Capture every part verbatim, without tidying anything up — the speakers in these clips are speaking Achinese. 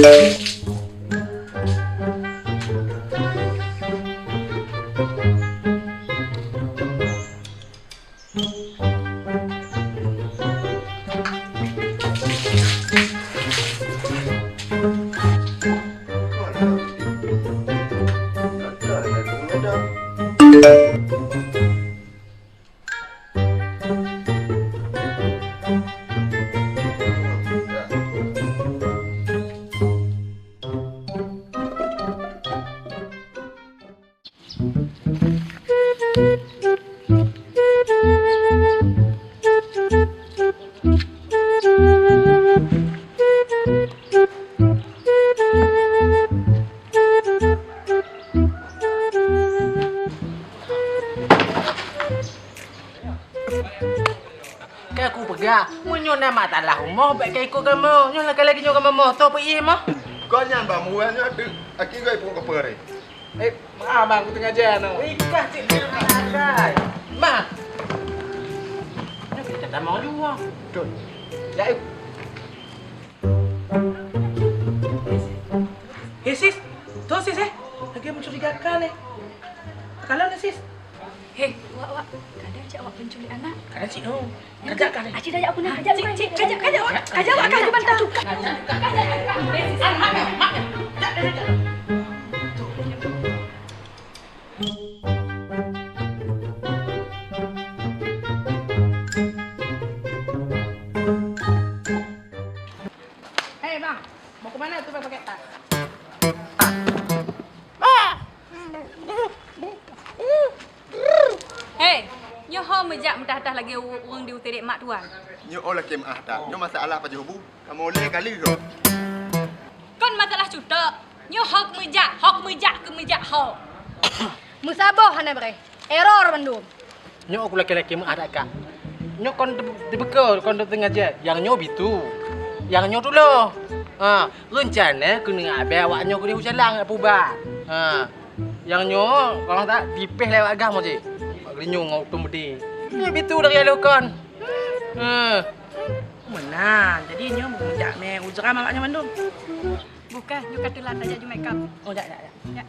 Ka kupeugah, meunyoe na masalah rumoh, bèk ka ikot kamoe. Nyoe lagèe-lagèe nyoe kamoe moto peuéh mah. Kon nyan, Bang, muwah nyoe deuek, aki goi peuet keupeue. Eh, ma, Bang, kuteungoh jan nyoe. Ikah cit, ma. Nyoe kita tamong jua. Betul. Ya, eh. Eh, sis. Tuh, sis, eh. Lagi mencurigakan, eh. Kalau ni, sis. Hei, wak, wak. Kadang cak awak penculik anak. Kadang cik, oh. Kajak kali. Aci daya aku nak kajak. Cik, cik, kajak, kajak, wak. Kajak, wak, kajak bantah. Hei, bang. Mau ke mana tu pakai tas? Hei, nyoe ho meujak meudah-dah lagèe ureueng di uteurik mak tuan. Nyoe oh lakèe meu'ah that. Nyoe masalah pajoh bu. Kamoe lé kali kok. Kon masalah cutok. Nyoe ho keumeujak, ho keumeujak, keumeujak ho. Meusaboh hana bréh. Error bandum. Nyoe aku lakèe-lakèe meu'ah that, Kak. Nyoe kon teu-, teupeukô, kon teupeungaja. Nyang nyoe bitu. Nyang nyoe tulo. Ha, reuncana keuneuk abée awak nyoe keudeh u jalan, Abu Ba. Ha. Nyang nyoe, kalau tak, dipéh lé awak gam aja. Awak geulinyueng ngon utung beude. Nyoe bitu dari alokon. Ha. Meunan. Jadi nyoe meujak mé ujram awak nyoe mandum. Bukan, nyoe ka teulat tajak jumai kap. Oh, jak, jak, jak. Jak.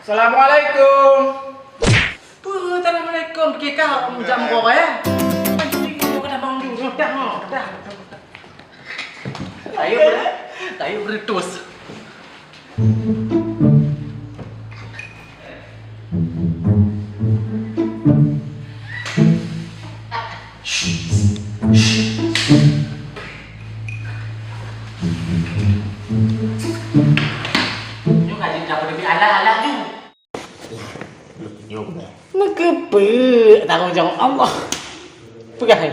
Assalamualaikum. Peue assalamualaikum? Pike ka jam berapa ya? Ayo, dah bangun dulu. Dah, dah. Ayo, ber-, ayo beretus. Nyoe ka jeuet ka peudeubi alah-alah nyoe. Nyoe peugah. Meukeupeu tanggong jaweueb Allah. Peugah, eh.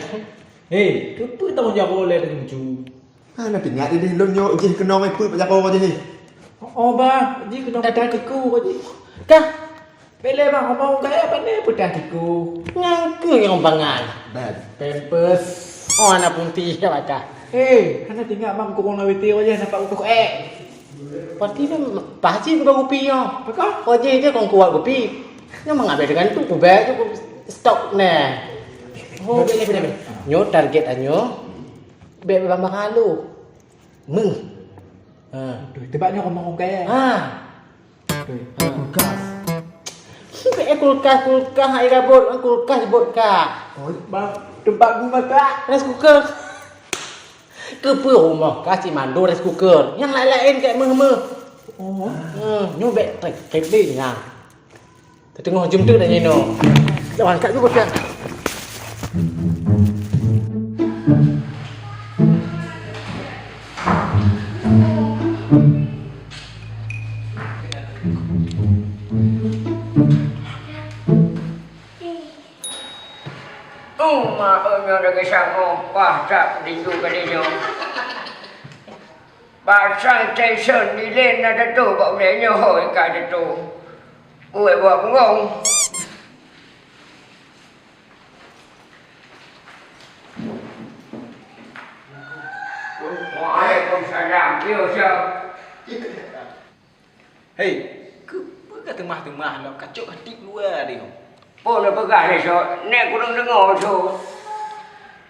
Hei, keupeue tanggong jaweueb lé teurimpu? Hana teuingat ideh lôn nyoe jih keunong ipeuet bak jaroe jih. Oh, bah, jih keunong peutah tiku jih. Kah? Bèk lé bang, abang kaya pandai peutah tiku. Nyang keu nyang bangai. Bèk. Pampers. Oh, anak punti ya bakah. Eh, hana teuingat bang kurung lawiti wajah nampak utuh eh. Pasti tu pasti kuba kupi ya. Apa? Wajah dia kong kuat kupi. Nyang mengabeh dengan tu kubek tu stok neh. Oh, bèk lé, bèk lé, bèk lé. Nyoe target anyoe. Bèk bang makan lu. Meuh. Ha. Betul. Tebak nyoe ngomong orang kaya. Ha. Betul. Ha. Kulkas. Bèk kulkas, kulkas, hai rabot, kulkas bot ka. Oh, bang, tempat guna tak? Rice cooker. Keupeue rumoh ka si mandum rice cooker? Nyang laén-laén keu meuh-meuh. Oh. Hmm, nyoe bèk trek, trek deh nyang. Teuteungoh jeuem teuk dak jinoe. Dak angkat dulu beusa. Oh, ma, oh, nyoe lagèe saboh paih that rindu kali nyoe. Bak station ilèe na teutoh, bak ulèe nyoe hôi ka teutoh. Ueh buah bungong. Waalaikumsalam. Yo, siap. Hei, keupeue ka teumah-teumah lom, kacok ka tiep luwa deh. Peue lôn peugah lé, Syok? Nèk kureueng deungoe, Syok.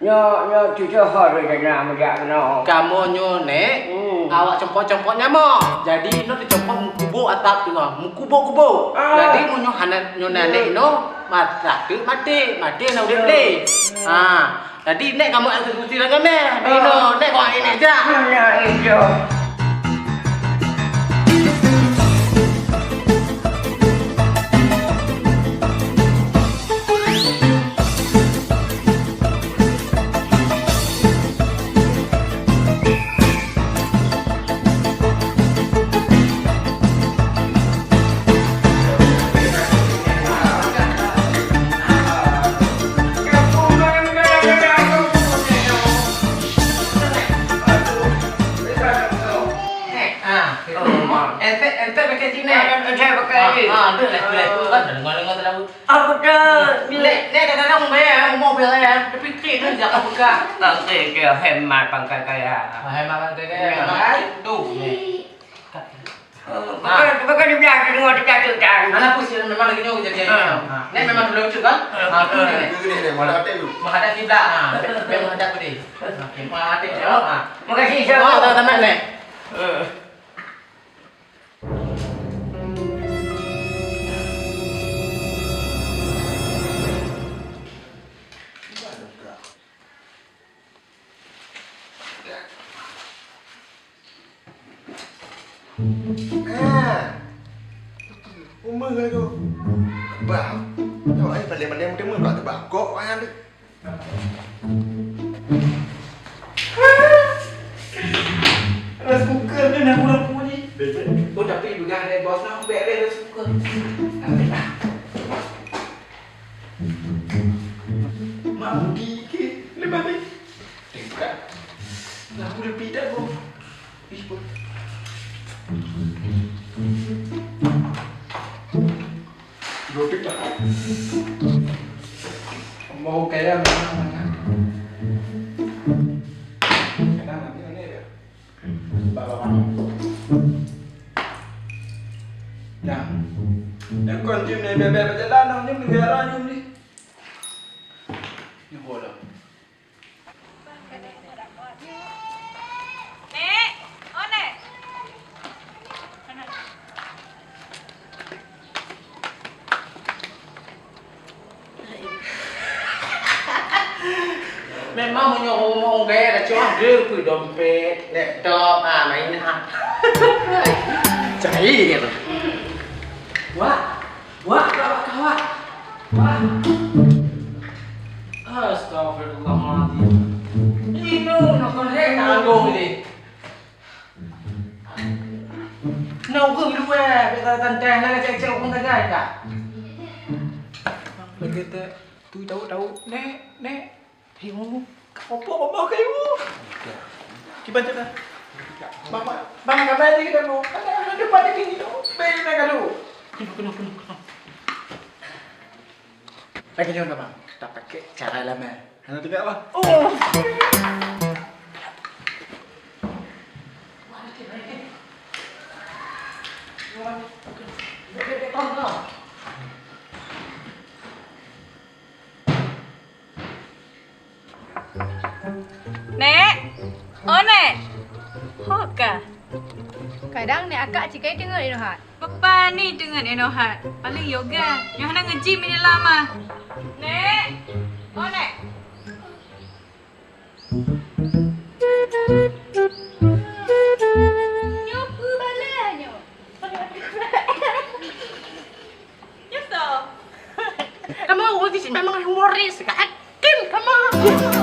Nyoe, nyoe cucoe ho lôn nyang na meujak keunoe. Kamoe nyoe, Nèk, hmm, awak cempok-cempok nyamoe. Jadi, inoe teucempok meukubo atap teungoh, meukubo-kubo. Ah. Jadi, meunyoe hana nyoe na Nèk inoe, mata teuk maté, maté na udép lé. Ah. Jadi, Nèk kamoe eksekusi lam kaméh. Di inoe, Nèk keuh Nèk jak. Nah, iya. Ah, entek, entek pakai sini. Entek pakai. Ah, ah, deh, leh, leh, kan, dengar, dengar terlalu. Apa dah? Bila, ni kadang-kadang umai, eh, umur bila, eh, tapi klik ni jangan buka. Nanti dia hemat bangkai kaya. Ah, hemat bangkai kaya. Hemat. Tu, ni. Oh, bukan, bukan dia biasa dengar dia kata kan. Anak pun sih memang lagi nyoh kejadian. Ah. Ah. Ni memang dulu lucu kan? Ah, tu ni. Ni, ni, ni, menghadap atas tu. Menghadap kiblat. Ah. Dia menghadap ke dia. Okey, menghadap atas. Ah. Makasih, Syok. Oh, tak, tak, tak, ni. Eh. Ah. Umur lah tu. Bah. Tengok, eh, paling-paling muda-muda pula tu, bah. Kok orang tu. Rice cooker ni nak bulan pun ni. Oh, tapi peugah lé bos nak bèk lé rice cooker. Tapi lah. Mak Budi ke? Lepas ni. Tengok. Lah, udah pindah, bro. Ih, bro. Mau kaya memang mana? Kenapa ni, ni dia? Bawa mana? Dah. Dah kon jim ni, bebek berjalan, jim ni, biar jim ni. Ni bola. Nek! Oh, Nek! Memang meunyoe rumoh gaya dah cuma ada pun dompet, laptop, ah, mainan. Cahil. Wah. Wah, wah, wah, wah. Wah. Astagfirullahaladzim. Ini nak kon hek tanggung ini. Nak ukur dulu eh, biar tantang nak cek-cek orang tagai tak? Lagi tu, tu tahu-tahu, nek, nek. Hei, ngomong. Kopok, kopok kayu. Kiban cakap. Mama, mama kabar ni kita mau. Ada, ada depan ni, ni. Baik, baik, kalau. Kena, kena, kena, kena. Lagi nyoe, Bang. Tak pakai cara lama. Hana tegak, Bang. Oh. Nek! Oh, Nek! Ho ka? Kadang Nek Akak cikai teungeut inoe hat. Peue pani teungeut inoe hat? Paling yoga. Nyoe hana ngeujim ini lama. Nek! Oh, Nek! Nyoe peue bala nyoe? Nyoe soe? Kamoe ureueng di sini memang humoris, yakin kamoe.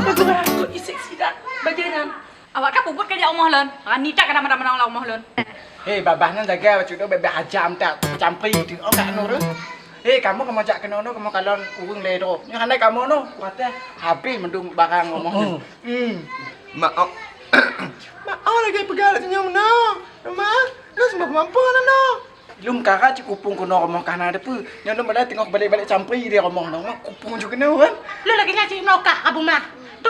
Bagus, bagus, isek sidak. Bajai nyan. Awak ka peubuet keu jak rumoh lôn. Rani that ka na meunan-meunan lam rumoh lôn. Hei, babah nyan jaga bacut tu, bebeh hajam that. Campri tu, oh, kat Nur. Hei, kamoe, kamoe jak keunoe, kamoe kalon ureueng lé droe. Nyoe hana kamoe noh, kuatah habéh mandum barang rumoh nyoe. Hmm. Maoh. Maoh lagèe peugah lagèe nyoe meunoe. Mak, lôn seumoh mampu na noh. Lôn kara cit kupông keunoe rumoh ka hana teupeu. Nyoe lôn balèe teungoh balek-balek campri di rumoh nyoe, kupông ju keunoe kan. Lôn lagèe nyan cit nyoe ka, Abu Mah. Tu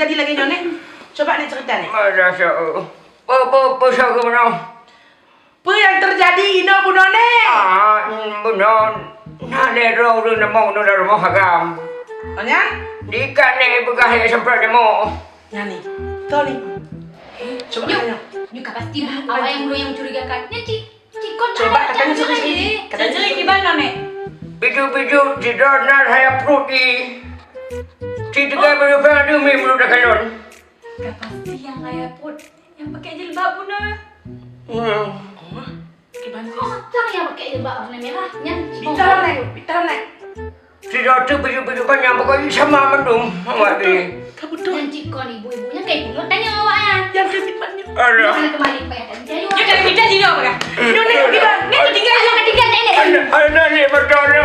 teujadi lagèe nyoe, Nek? Coba Nek cerita, Nek. Masa, eh, pe-, pe-, peue sapeue meunoe? Peue nyang teujadi inoe bunoe, Nek? Ah, bunoe na lhèe droe ureueng tamong bunoe lam rumoh agam. Oh, nyan? Diikat Nek, peugah jak semprot nyamok. Nyan ni. Betul ni. Coba tanya. Nyoe ka pasti awak nyang, nyang mencurigakan. Nyan cit, cit kon. Coba ada katanya janji sendiri-sendiri. Lagi. Katanya janji sendiri. Kiban, Nek? Bijou-bijou, sidroe na rhaya pruet jih. Cit teuka beureupah deumi meunurot takalon. Ka pasti nyang rhaya pruet, nyang pakai jilbab bunoe. Hmm. Kiban, sis? Oh, nyang pakai jilbab warna merah, nyan. Bitaran, Nek. Bitaran, Nek. Sidroe teuh bijou-bijou panyang, pokoknya sama mandum awak nyan. Ka beutôi. Nyan cit kon ibu-ibu, nyan ka ibu nyoe tanyong awak nyan. Nyang ka mita nyoe. Alah. Nyan keumalin payah tanyong. Nyan ka mita jinoe, Pak. Nyoe, Nek, kiban. Nek, tinggai, Nek, tinggai, Nek, Nek. Anak, anak ni beutôi.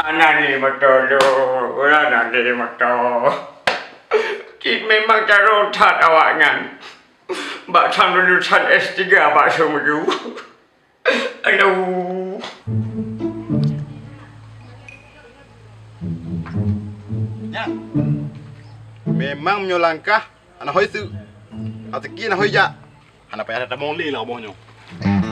Anak ni beutôi. Anak ni beutôi. Cit memang carông that awak nyan. Bak tham lulusan S tiga bak Seumeuju. Aduh. Nyan. Memang meunyoe langkah hana hôi seuk. Raseuki hana hôi jak. Hana payah tatamong lé lam rumoh nyoe.